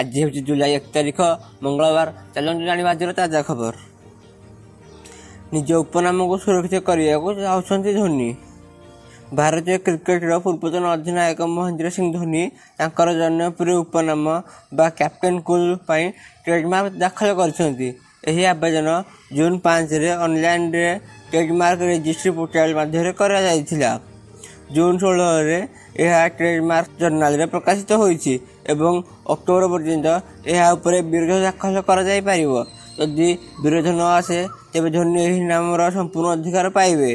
ଆଜି ହେଉଛି ଜୁଲାଇ 1 ତାରିଖ, ମଙ୍ଗଳବାର। ଚାଲନ୍ତୁ ଜାଣିବା ଆଜିର ତାଜା ଖବର। ନିଜ ଉପନାମକୁ ସୁରକ୍ଷିତ କରିବାକୁ ଚାହୁଁଛନ୍ତି ଧୋନି। ଭାରତୀୟ କ୍ରିକେଟର ପୂର୍ବତନ ଅଧିନାୟକ ମହେନ୍ଦ୍ର ସିଂ ଧୋନି ତାଙ୍କର ଜନପ୍ରିୟ ଉପନାମ ବା କ୍ୟାପ୍ଟେନ୍ କୁଲ୍ ପାଇଁ ଟ୍ରେଡମାର୍କ ଦାଖଲ କରିଛନ୍ତି। ଏହି ଆବେଦନ ଜୁନ୍ 5ରେ ଅନଲାଇନରେ ଟ୍ରେଡମାର୍କ ରେଜିଷ୍ଟ୍ରି ପୋର୍ଟାଲ ମାଧ୍ୟମରେ କରାଯାଇଥିଲା। ଜୁନ୍ 16ରେ ଏହା ଟ୍ରେଡମାର୍କ ଜର୍ନାଲରେ ପ୍ରକାଶିତ ହୋଇଛି ଏବଂ ଅକ୍ଟୋବର ପର୍ଯ୍ୟନ୍ତ ଏହା ଉପରେ ବିରୋଧ ଦାଖଲ କରାଯାଇପାରିବ। ଯଦି ବିରୋଧ ନ ଆସେ, ତେବେ ଧୋନି ଏହି ନାମର ସମ୍ପୂର୍ଣ୍ଣ ଅଧିକାର ପାଇବେ।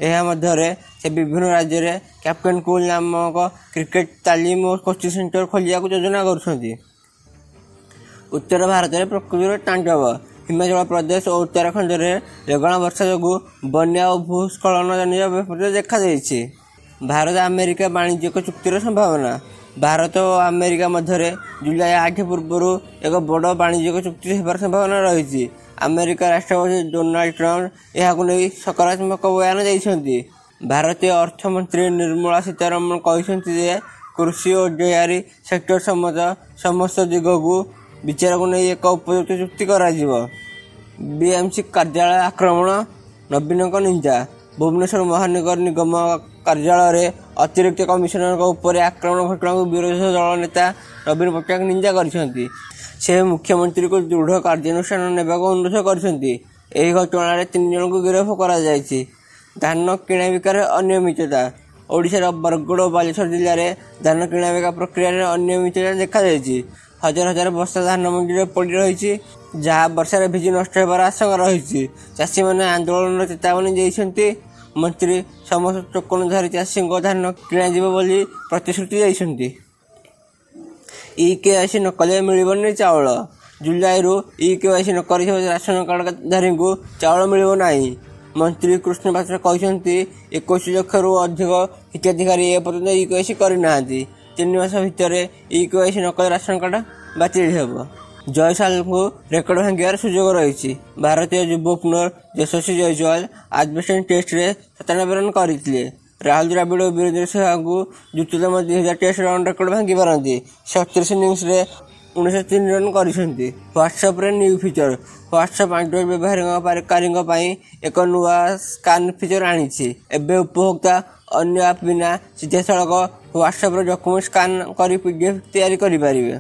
ଏହା ମଧ୍ୟରେ ସେ ବିଭିନ୍ନ ରାଜ୍ୟରେ କ୍ୟାପ୍ଟେନ୍ କୁଲ୍ ନାମକ କ୍ରିକେଟ ତାଲିମ ଓ କୋଚିଂ ସେଣ୍ଟର ଖୋଲିବାକୁ ଯୋଜନା କରୁଛନ୍ତି। ଉତ୍ତର ଭାରତରେ ପ୍ରକୃତିର ତାଣ୍ଡବ। ହିମାଚଳ ପ୍ରଦେଶ ଓ ଉତ୍ତରାଖଣ୍ଡରେ ଲଗାଣ ବର୍ଷା ଯୋଗୁଁ ବନ୍ୟା ଓ ଭୂସ୍ଖଳନ ଜନିତ ବିପର୍ଯ୍ୟୟ ଦେଖାଦେଇଛି। ଭାରତ ଆମେରିକା ବାଣିଜ୍ୟିକ ଚୁକ୍ତିର ସମ୍ଭାବନା। ଭାରତ ଓ ଆମେରିକା ମଧ୍ୟରେ ଜୁଲାଇ 8 ପୂର୍ବରୁ ଏକ ବଡ଼ ବାଣିଜ୍ୟିକ ଚୁକ୍ତି ହେବାର ସମ୍ଭାବନା ରହିଛି। ଆମେରିକା ରାଷ୍ଟ୍ରପତି ଡୋନାଲ୍ଡ ଟ୍ରମ୍ପ ଏହାକୁ ନେଇ ସକାରାତ୍ମକ ବୟାନ ଦେଇଛନ୍ତି। ଭାରତୀୟ ଅର୍ଥମନ୍ତ୍ରୀ ନିର୍ମଳା ସୀତାରମଣ କହିଛନ୍ତି ଯେ କୃଷି ଓ ଡେୟାରୀ ସେକ୍ଟର ସମେତ ସମସ୍ତ ଦିଗକୁ ବିଚାରକୁ ନେଇ ଏକ ଉପଯୁକ୍ତ ଚୁକ୍ତି କରାଯିବ। ବିଏମସି କାର୍ଯ୍ୟାଳୟ ଆକ୍ରମଣ, ନବୀନଙ୍କ ନିନ୍ଦା। ଭୁବନେଶ୍ୱର ମହାନଗର ନିଗମ କାର୍ଯ୍ୟାଳୟରେ ଅତିରିକ୍ତ କମିଶନରଙ୍କ ଉପରେ ଆକ୍ରମଣ ଘଟଣାକୁ ବିରୋଧୀ ଦଳ ନେତା ନବୀନ ପଟ୍ଟନାୟକ ନିନ୍ଦା କରିଛନ୍ତି। ସେ ମୁଖ୍ୟମନ୍ତ୍ରୀଙ୍କୁ ଦୃଢ଼ କାର୍ଯ୍ୟାନୁଷ୍ଠାନ ନେବାକୁ ଅନୁରୋଧ କରିଛନ୍ତି। ଏହି ଘଟଣାରେ 3 ଜଣଙ୍କୁ ଗିରଫ କରାଯାଇଛି। ଧାନ କିଣାବିକାରେ ଅନିୟମିତତା। ଓଡ଼ିଶାର ବରଗଡ଼ ଓ ବାଲେଶ୍ୱର ଜିଲ୍ଲାରେ ଧାନ କିଣାବିକା ପ୍ରକ୍ରିୟାରେ ଅନିୟମିତତା ଦେଖାଦେଇଛି। ହଜାର ହଜାର ବସ୍ତା ଧାନ ମଣ୍ଡିରେ ପଡ଼ି ରହିଛି, ଯାହା ବର୍ଷାରେ ଭିଜି ନଷ୍ଟ ହେବାର ଆଶଙ୍କା ରହିଛି। ଚାଷୀମାନେ ଆନ୍ଦୋଳନର ଚେତାବନୀ ଦେଇଛନ୍ତି। ମନ୍ତ୍ରୀ ସମସ୍ତ ଟୋକନଧାରୀ ଚାଷୀଙ୍କ ଧାନ କିଣାଯିବ ବୋଲି ପ୍ରତିଶ୍ରୁତି ଦେଇଛନ୍ତି। ଇ-କେୱାଇସି ନକଲେ ମିଳିବନି ଚାଉଳ। ଜୁଲାଇରୁ ଇ-କେୱାଇସି ନକରିଥିବା ରାସନ କାର୍ଡଧାରୀଙ୍କୁ ଚାଉଳ ମିଳିବ ନାହିଁ। ମନ୍ତ୍ରୀ କୃଷ୍ଣ ପାତ୍ର କହିଛନ୍ତି, 21 ଲକ୍ଷରୁ ଅଧିକ ହିତାଧିକାରୀ ଏପର୍ଯ୍ୟନ୍ତ ଇ-କେୱାଇସି କରିନାହାନ୍ତି। 3 ମାସ ଭିତରେ ଇ-କେୱାଇସି ନକଲେ ରାସନ କାର୍ଡ ବାତିଲ ହେବ। ଜୟସ୍ୱାଲଙ୍କୁ ରେକର୍ଡ ଭାଙ୍ଗିବାର ସୁଯୋଗ ରହିଛି। ଭାରତୀୟ ଯୁବ ଓପନର ଯଶସ୍ୱୀ ଜୟସ୍ୱାଲ ଆଜବାଷ୍ଟନ ଟେଷ୍ଟରେ 97 ରନ୍ କରିଥିଲେ। ରାହୁଲ ଦ୍ରାବିଡ଼ ଓ ବୀରେନ୍ଦ୍ର ସେହ୍ୱାଗଙ୍କ ଦ୍ରୁତତମ 2000 ଟେଷ୍ଟ ରନ୍ ରେକର୍ଡ ଭାଙ୍ଗିପାରନ୍ତି। ସେ 38 ଇନିଂସରେ 903 ରନ୍ କରିଛନ୍ତି। ହ୍ୱାଟ୍ସଆପରେ ନ୍ୟୁ ଫିଚର। ହ୍ୱାଟ୍ସଆପ ଆଣ୍ଡ୍ରଏଡ୍ ବ୍ୟବହାରକାରୀଙ୍କ ପାଇଁ ଏକ ନୂଆ ସ୍କାନ ଫିଚର ଆଣିଛି। ଏବେ ଉପଭୋକ୍ତା ଅନ୍ୟ ଆପ୍ ବିନା ସିଧାସଳଖ ହ୍ୱାଟ୍ସଆପର ଡକ୍ୟୁମେଣ୍ଟ ସ୍କାନ କରି ପିଡିଏଫ୍ ତିଆରି କରିପାରିବେ।